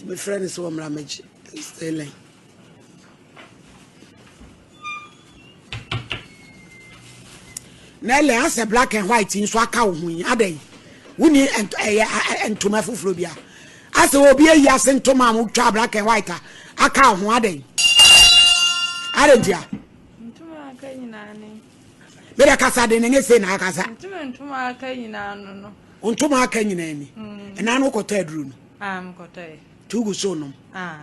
Mefrɛ no sɛ wɔmmra mɛgye Sterling. Na Ellen asɛ black and white nso aka wo ho yi adɛn wonni ɛyɛ ntoma foforɔ bi a asɛ obi ayi ase ntoma a wotwa black and white a aka wo ho adɛn adɛn ntia Ntoma aka nyinaa ne. Mede kasa de ne nye sei na akasa. Ntoma ntoma aka nyinaa no no. Ntoma aka nyinaa ni. Ɛna no kɔtɔ aduru no. Ah, mekɔtɔ yɛ. Tugu so nom. Ah.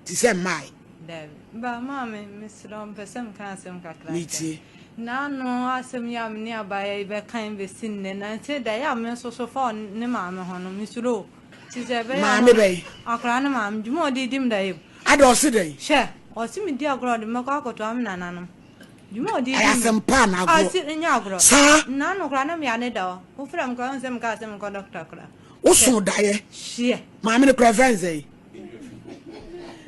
Ti sɛ mmae. Dabi. Ba maame, mesrɛ wo, mepɛ sɛ meka asɛm kakra kyerɛ. Metie. N'ano asɛm yi a me ne abaayewa yi bɛkan bɛsi nnɛ, nansa yi da yɛ a me nso so fa ne maame ho no, mesuro o. Ti sɛ ɛbɛyɛ a Maame bɛn? Akwadaa no maame, dwuma a ɔde redi me da yɛ mu. Ada ɔse dɛn? Hwɛ, ɔse medi agorɔ a ɔde me bɛkɔ akɔtoa me nananom. Dwuma a ɔde redi Ɛyɛ me. asɛm pa anaa agorɔ? Ɔse ɛnyɛ agorɔ. Saa? N'ano koraa na meyare da hɔ. Wofrɛ me koraa wohu sɛ mekaa sɛ menkɔ dɔkta koraa. Woso daeɛ? Hwɛ. Maame no koraa ɛfrɛ no sɛn?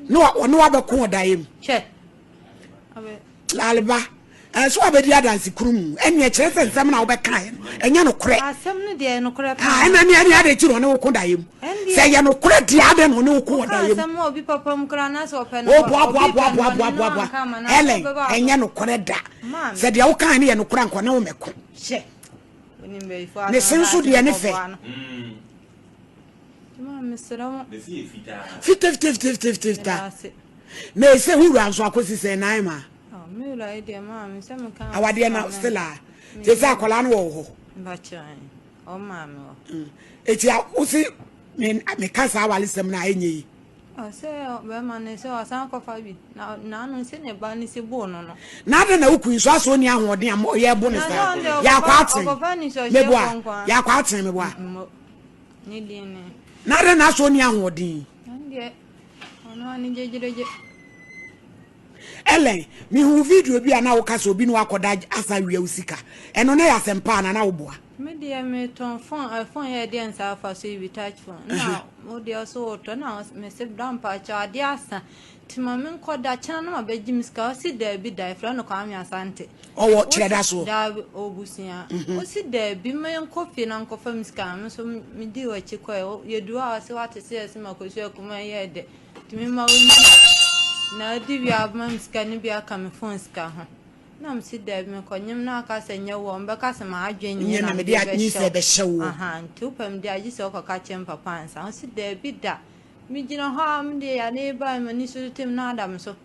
Ne wa ɔne wabɛko wɔ daeɛ mu. Hwɛ. Abe. Laleba, ɛnso wabɛdi adanse kuru mu. Ɛnneɛ kyerɛ sɛ nsɛm na wobɛkaeɛ no, ɛnyɛ nokorɛ. Asɛm no deɛ ɛyɛ nokorɛ paa. Ah, ɛna ne ɛne adɛn nti na ɔne wo ko daeɛ mu? Ɛndeɛ. Sɛ ɛyɛ nokorɛ deɛ adɛn na ɔne wo ko wɔ Woka daeɛ mu? asɛm wɔ obi papa mu koraa na sɛ ɔpɛ no O bɔ, boa obi boa boa pɛ boa no boa bɔne boa na boa. wanka ama no a, Ellen, wobɛba ɛnyɛ abɔ. nokorɛ da. Maame. Sɛ deɛ wokaeɛ no yɛ nokorɛ a, nka ɔne wo mmɛko. Hwɛ. Wonim bayifoɔ Ne asɛm se nso daakye deɛ ne fɛ. mekɔboa no. Maame, mesrɛ mo. Ne se yɛ fitaa. Fita fita fita fita fita Meda fita. ase. Na ɛsɛ wo wura nso akɔsi sɛn nan ma? Oh, me wura yi deɛ maame sɛ meka Awadeɛ na still a. Te sɛ akwadaa no wɔ wo hɔ. Mpakyɛ ɔ maame hɔ. Eti a wosi me meka saa awalesɛm no a ɛnyɛ yi. Ɔsɛ bɛrima no sɛ ɔsan kɔfa bi na n'ano sɛ ne ba no si boo no no. Na adɛn na wo kun nso asɛ ɔnni ahoɔden a ɔyɛ bo ne saa? Yɛakɔ aten. Meboa. Yɛakɔ aten meboa. Ne din ne. Na adɛn na asɛ ɔnni ahoɔden? Ɛndeɛ ɔno ani gyegyeregye. Ellen, mehuu video bi a na woka sɛ obi ne wakɔda asa awia wo sika. Ɛno na ɛyɛ asɛmpa anaa na woboa? Me deɛ metɔn phone, eh, phone yɛ deɛ nsa afa so yi bi touch phone. Na wo deɛ ɔso wotɔ na mese bra mpakyɛw adeɛ asa. Nti ma menkɔ da kyena na mabɛgye me sika. Ɔse daabi da yɛfrɛ no Kwame Asante. Ɔwɔ kyerɛ da soɔ? Daabi ɔbusua. Ɔse daabi menkɔ fie na nkɔfa me sika. Me nso medii w'akyi kɔɛ. Yɛduru hɔ a ɔse wate sɛ yɛse makɔsua akumaa yi yɛ dɛ. Tumi ma wo nya na adi wie a wobɛma me sika no bi aka me phone sika ho. Na mese daabi mekɔnyem na aka sɛ nyɛ wo a ɔmbɛka sɛ m'adwen nye Nyɛ na na mede mede nyinsɛn bɛhyɛ bɛhyɛ wo. wo. Aha nti wopɛ me deɛ a gye sɛ wokɔka kyerɛ me papa ansa. Ɔse daabi da. Megyina hɔ a mede yareɛ bae m'ani so tete me na ada me so.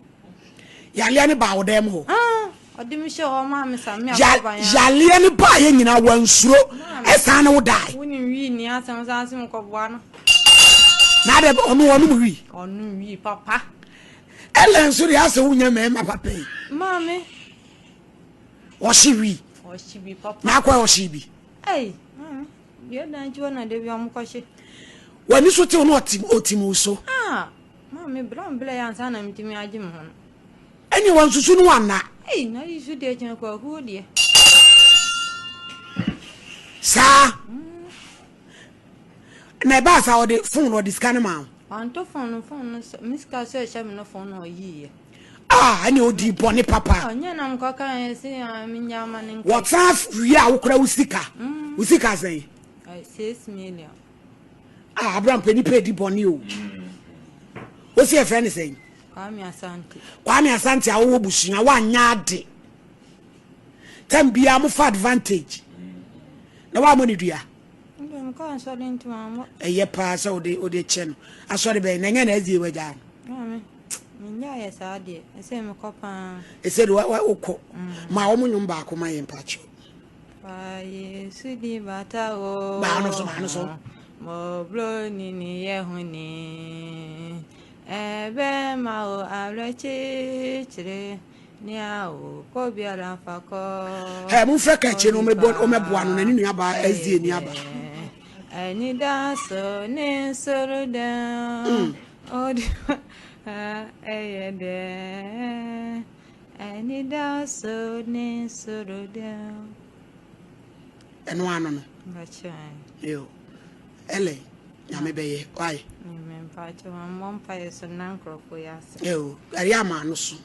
Yareɛ no baa wo dan mu hɔ? Ah, ɔde me hyɛ hɔ maa me sa me akɔban a. Yareɛ no baeɛ nyinaa wansuro ɛsan ne wo dae. Wonim wii ni asɛm san se mekɔboa no. Na adɛ ɔno ɔnom wii? Ɔnom wii papa. Ellen nso deɛ asɛ wonya mmarima papa yi. Maame. Ɔhye wii. Ɔhye bi papa. Na akɔ ɔhye bi. Ei, maame. Deɛ dan akyi hɔ na da bi ɔmo kɔhye. W'ani so tew na ɔte ɔtim wo so. Ah, maame bra mbrɛ yɛ ansa na metumi agye me ho no. Ɛne wansusu no wanna. Ei, na yi so deɛ kyɛn kwakuo deɛ. Saa. Na ɛbaa saa ɔde fon ɔde sika no maa wo. Wanto fon no fon no sɛ me sika sɛ ɛhyɛ me no fon na ɔyiiɛ. Ah, ɛne ɔdi bɔne papa. Ɔnyɛ na mekɔka yɛ sɛ ah, menya ama ne nka. Wɔsan wie a wokora wo sika. Wo sika sɛn? 6 million. Ah, Abraham pɛ nipa edi bɔne o. Wosi ɛfrɛ ne sɛn? Kwame Asante. Kwame Asante a wowɔ busua woanyɛ ade. Tam biara mofa advantage. Na woammɔ ne dua. Ɛyɛ paa sɛ wode wode kyɛ no. Asɔre bɛn na ɛnyɛ na ɛdie wagyaa no. Maame, menyaeɛ saa deɛ. Ɛsɛ mekɔ paa. Ɛsɛ de wokɔ. Ma wɔn nnwom baako ma yɛn mpakyɛw. Fa Yesu di bata o. Maa no so, maa no so. Mɔblo nini yɛ ho ni. Ɛbɛ ma o awerɛkyekyere nea o kɔ biara fa kɔ. Ɛ momfrɛ ka akyire no ɔmɛboa no na ne nua baa SDA ni aba. Anidaso ne nsoro dɛn. Odi ɛyɛ dɛn. Anidaso ne nsoro dɛn. Ɛno ano no. Mpakyɛ. Yo. Ellen, nyame bɛyɛ. Why? Mpakyɛ wɔn mpaeɛ so na nkurɔfoɔ yɛ ase. Yo, ɛyɛ ama ano so.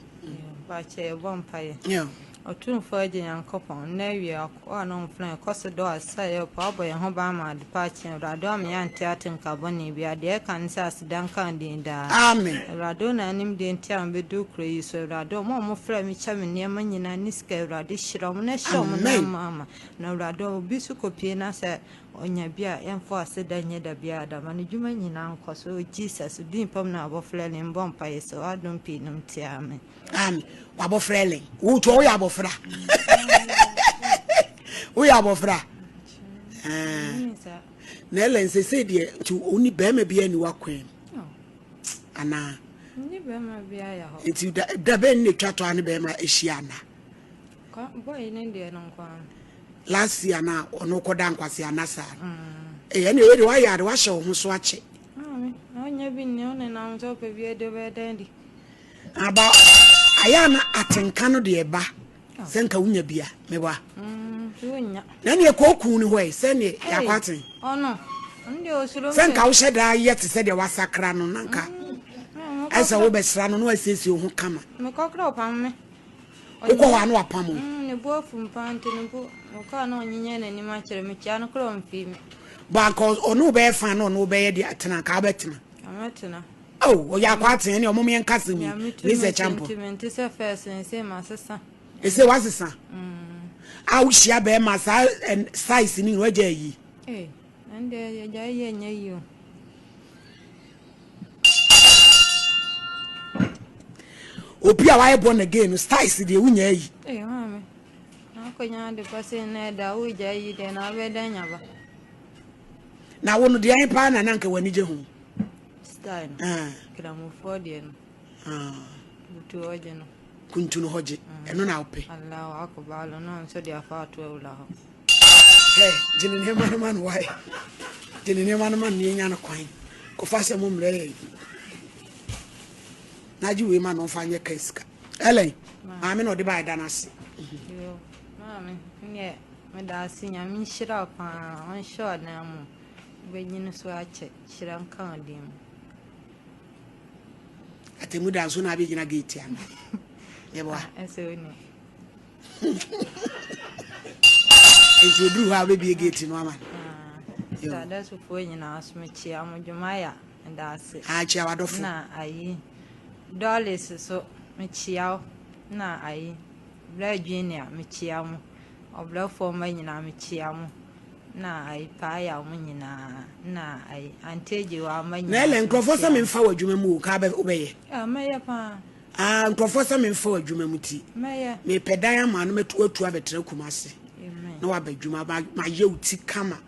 Mpakyɛ yɛbɔ mpaeɛ. Yo. Otumfoɔ Agya Nyankopɔn, nnɛ awia, wo a na womfrɛ yɛn, kɔ so dɔ ase sɛ yɛpɛ, woabɔ yɛn ho ban ma ade pa akye yɛn. Awurade, woama yɛante atenka bɔne biara, deɛ ɛka ne sɛ aseda nka wo din daa. Amen. Awurade, wo na wonim deɛ nti a mebɛduru kuro yi so. Awurade, wɔn a wɔfrɛ me kyɛ me nneɛma nyinaa ne sika, Awurade, hyira wɔn na hyɛ wɔn Amen. nneɛma ama. Na Awurade, obi nso kɔpue na sɛ ɔnya bi a, yɛmfa aseda nyɛ da biara da. Ma ne dwuma nyinaa nkɔ so. Wɔ Jesus din pam na abɔfra ni, mbɔ mpaeɛ sɛ w'adom pii nom nti, amen. Amen. W'abɔfra Ellen. Wo to woyɛ abɔfra. Woyɛ abɔfra. Na Ellen sese deɛ nti oni bɛrima bi ani wakwan mu. Anaa. Ni bɛrima bi ayɛ hɔ. Nti da da bɛn ne twa to a ne bɛrima ahyia ana? Boy ne deɛ no nko ara. Last year na ɔno kɔda nkwasi ana saa. Ɛyɛ ne ɛyɛ de wayɛ ade wahyɛ wo ho so akyɛ. Maame, na ɔnyɛ bi nni wo nenam sɛ ɔpɛ bi adi ɔbɛyɛ dɛn di. Aba ayɛ a na atenka no deɛ ɛba sɛ nka wonya bi a meboa. Mm, na neɛ kɔɔku no hɔ ɛ sɛ neɛ yɛakɔ aten. Sɛ nka wohyɛ daa yɛ te sɛ deɛ wasakra no na nka mm, ɛsɛ wobɛsra no na wasiesie wo ho kama. Mekɔkora ɔpam me. Wokɔ hɔ a na wapam wo. Mm, ne bo afu mpa nti ne bo mekɔ a na ɔnyinyɛ n'anim akyerɛ me kyia no kora ɔmfii me. Bɔ anka ɔne wobɛyɛ fa na ɔne wobɛyɛ deɛ atena anka wobɛtena. Mɛtena. Oh, ɔyɛ akɔ atena ne ɔmo yɛn kasa mu. Lisa Champo. Nti mente sɛ fɛs nse masesa. Ese wasesa. Mm. A wohyia bɛrima saa size ni wagya ayi. Ee, ɛnde yɛgya yi ɛnyɛ yi o. Obi a wayɛ born again no styles deɛ wonya ayi. Ee, maame. Akɔnya ade pa sɛ na ɛda wogya yi deɛ na wobɛda nyaba. Na wo no deɛ ɛhe paa na na anka w'ani gye ho? Style no. Ah. Kramofoɔ deɛ no. Ah. Kutu hɔ gye no. Kuntu no hɔ gye. Mm. Ɛno na wopɛ. Allahu akbar no nso de afa ato awura hɔ. Hɛ, gye ne nneɛma no ma no wae. Gye ne nneɛma no ma no yɛnya no kwan. Kɔfa sɛ mo mmerɛ yɛ. Na agye wei ma no ɔmfa nyɛ ka sika. Ellen, maame na ɔde ba ɛda no ase. Maame, nyɛ Meda ase Nyame nhyira wo paa ɔnhyɛ wo anan mu wobɛnyini so akyɛ nhyira nka wo din mu. Atemu da nso na abɛgyina gate ano. Yɛboa. Ah, ɛsɛ wo ni. Nti oduru hɔ a wobɛbie gate no ama no. Ah, Sadasofoɔ nyinaa so mekyia mo dwumaya meda ase. Ah, kyia w'adɔfo. Na ayi Doris so mekyia wo na ayi Bra Junior mekyia mo. Ɔbrɛfoɔ mma nyinaa mekyia mo na ayi paaya mo nyinaa na ayi Auntie Agyewa mma Na nyinaa Ellen nso nkurɔfoɔ sɛ mekyia mo. memfa wɔ adwuma mu o nka wobɛ wobɛyɛ. Ah mɛyɛ paa. Ah nkurɔfoɔ sɛ memfa wɔ adwuma mu ti. Mɛyɛ. Mepɛ dan ama no mɛtu atu abɛtena Kumasi. Amen. Na waba adwuma ma mayɛ wo ti kama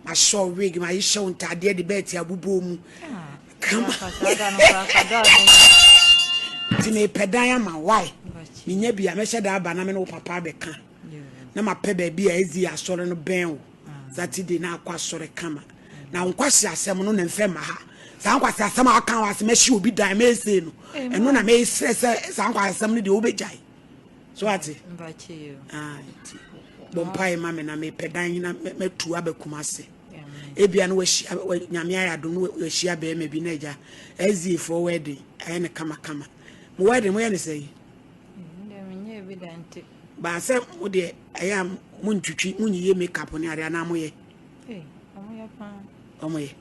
mahyɛ wo wig mahyehyɛ wo ntaadeɛ de bɛɛte abobɔ mu. Ah. Kama. Saa da no koraa ka dɔɔ ne. Nti mepɛ dan ama why? Menya bi a mɛhyɛ da aba na me ne wo papa abɛka. Na mapɛ baabi a ɛzi asɔre no bɛn wo. Saturday na akɔ asɔre kama. Na wo nkwasi asɛm no na mfɛ ma ha. Saa nkwasi asɛm a aka wɔ ase mɛhye obi dan mɛsei no. Ɛno na mesrɛ sɛ saa nkwasi asɛm no deɛ wobɛgyae. So ate? Ah, nti bɔ mpae ma me na mepɛ dan na mɛtu aba Kumase. Ebia na wahyia Nyame ayɛ adom na wahyia bɛrima bi na agya SDA foɔ wedding ayɛ no kama kama. Mo wedding moyɛ no sɛn? Baa sɛ mo deɛ ɛyɛ a mo ntwitwi mo nyiye makeup ne adeɛ anaa moyɛ? Ɔmo yɛ.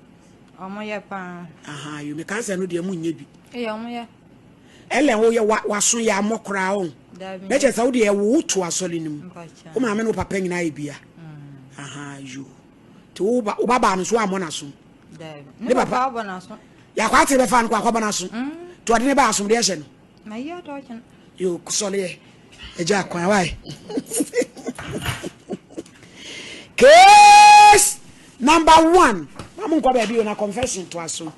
Ɔmo yɛ paa. Aha yo meka sɛ no deɛ mo nyɛ bi. Ɛyɛ ɔmo yɛ. Ellen wo yɛ waso yɛ amɔ koraa ɔn. Na kyerɛ sɛ wo deɛ ɛwo to asɔre no mu. Wo maame ne wo papa nyinaa yɛ bia. Mm. Aha yo. Nti wo ba wo ba baa no so ammɔ n'aso. Ne papa abɔ n'aso. Yɛakɔ ate bɛfa no kɔ akɔbɔ n'aso. Mm. Nti ɔde ne ba asom deɛ hyɛ no. Na yi adɔ ɔkyɛ no. Yo sɔre yɛ. Agya akwan wae. Case number one. Ma mo nkɔ baabi o na confession to aso.